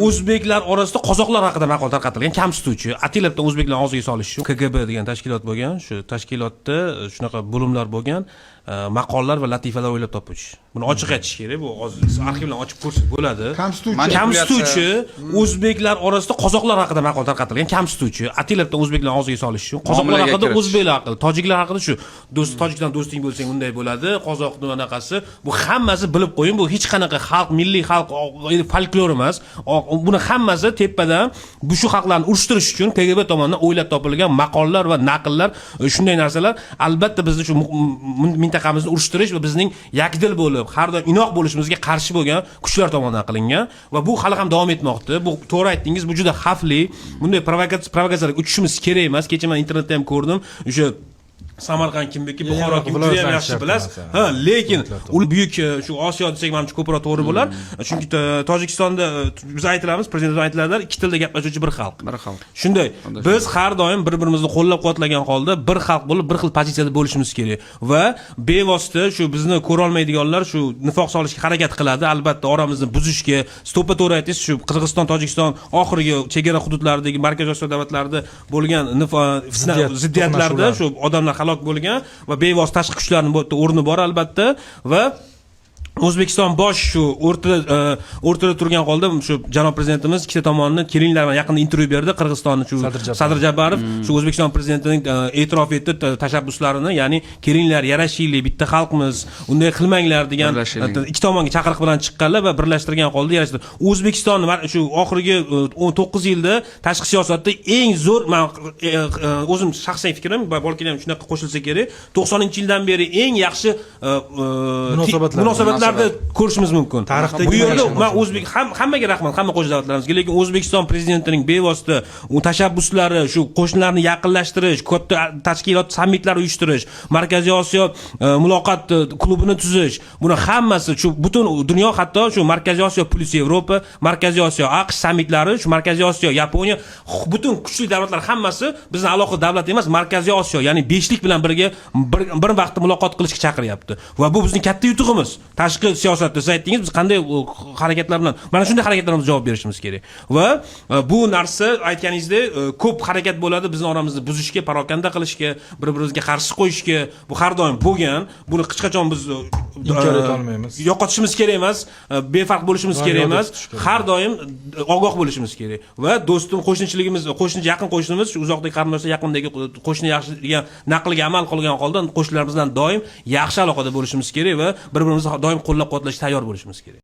O'zbeklar orasida qozoqlar haqida maqol tarqatilgan, kamsituvchi, ataylabdan o'zbeklarni og'ziga solish uchun. KGB degan tashkilot bo'lgan, shu tashkilotda shunaqa bo'limlar bo'lgan, maqollar va latifalar o'ylab topuvchi. Buni ochiq aytish kerak, bu hozir arxivlarni ochib ko'rsak bo'ladi. Kamsituvchi. Kamsituvchi, o'zbeklar orasida qozoqlar haqida maqol tarqatilgan, kamsituvchi, ataylabdan o'zbeklarni og'ziga solish uchun. Qozoqlar Muomalaga haqida, kiritish. o'zbeklar haqida, tojiklar haqida, shu do'st, tojikdan do'sting bo'lsang, unday bo'ladi, qozoqni anaqasi. Bu hammasi, bilib qo'ying, bu hech qanaqa xalq, milliy xalq folklor emas. Buni hammasi tepadan bu shu xalqlarni urushtirish uchun KGB tomonidan o'ylab topilgan maqollar va naqllar, shunday narsalar albatta bizni shu mintaqamizni urushtirish va bizning yakdil bo'lib, har doim inoq bo'lishimizga qarshi bo'lgan kuchlar tomonidan qilingan va bu hali ham davom etmoqda. Bu to'g'ri aytdingiz, bu juda xavfli. Bunday provokatsiyalarga uchishimiz kerak emas. Kecha man internetda ham ko'rdim, o'sha Samarqand kimniki, Buxoro kim, juda ham yaxshi bilasiz. Ha, lekin u buyuk shu Osiyo desak, manimcha, ko'proq to'g'ri bo'lar, chunki Tojikistonda, biz aytilamiz, prezidentimiz aytiladilar, ikki tilda gaplashuvchi bir xalq. Bir xalq. Shunday, biz har doim bir birimizni qo'llab quvvatlagan holda bir xalq bo'lib, bir xil pozitsiyada bo'lishimiz kerak va bevosita shu bizni ko'rolmaydiganlar shu nifoq solishga harakat qiladi, albatta, oramizni buzishga. Siz to'ppa to'g'ri aytdingiz, shu Qirg'iziston, Tojikiston oxirgi chegara hududlaridagi, Markaziy Osiyo davlatlarida bo'lgan fitna, Ziddiyat, ziddiyatlarda to'qnashuvlar. shu odamlar halok bo'lgan va bevosita tashqi kuchlarning bu yerda o'rni bor, albatta. Va O'zbekiston bosh shu o'rtada turgan holda shu janob prezidentimiz ikkita tomonni kelinglar, mana yaqinda intervyu berdi Qirg'izistonni shu Sadir Japarov. Sadir Japarov shu O'zbekiston prezidentining e'tirof etdi tashabbuslarini, ya'ni kelinglar, yarashaylik, bitta xalqmiz, unday qilmanglar degan. Birlashaylik. Ikki tomonga chaqiriq bilan chiqqanlar va birlashtirgan holda yarashtirdi O'zbekistonni. Mana shu oxirgi 19 yilda tashqi siyosatda eng zo'r, man o'zim shaxsiy fikrim va balki ham shunaqa qo'shilsa kerak, 90-yildan beri eng yaxshi Munosabatlar. Munosabatlarni ko'rishimiz mumkin. Tarixdagi Bu yerda yaxshi man o'zbek hammaga rahmat, hamma qo'shni davlatlarimizga, lekin O'zbekiston prezidentining bevosita u tashabbuslari, shu qo'shnilarni yaqinlashtirish, katta tashkilot, sammitlar uyushtirish, Markaziy Osiyo muloqot klubini tuzish, buni hammasi shu butun dunyo, hatto shu Markaziy Osiyo plyus Yevropa, Markaziy Osiyo AQSh sammitlari, shu Markaziy Osiyo Yaponiya, butun kuchli davlatlar hammasi bizni alohida davlat emas, Markaziy Osiyo, ya'ni beshlik bilan birga bir vaqtda muloqot qilishga chaqiryapti va bu bizning katta yutug'imiz tashqi siyosatda. Siz aytdingiz, biz qanday harakatlar bilan, mana shunday harakatlar bilan javob berishimiz kerak va bu narsa, aytganingizdek, ko'p harakat bo'ladi bizni oramizni buzishga, parokanda qilishga, bir birimizga qarshi qo'yishga. Bu har doim bo'lgan, buni hech qachon biz Inkor eta olmaymiz. yo'qotishimiz kerak emas, befarq bo'lishimiz Va kerak yoda emas. tutish kerak. Har doim ogoh bo'lishimiz kerak va do'stim, qo'shnichiligimiz, qo'shni, yaqin qo'shnimiz, shu uzoqdagi qarindoshlar, yaqindagi qo'shni yaxshi degan naqlga amal qilgan holda qo'shnilarimiz bilan doim yaxshi aloqada bo'lishimiz kerak va bir birimizni doim qo'llab quvvatlashga tayyor bo'lishimiz kerak.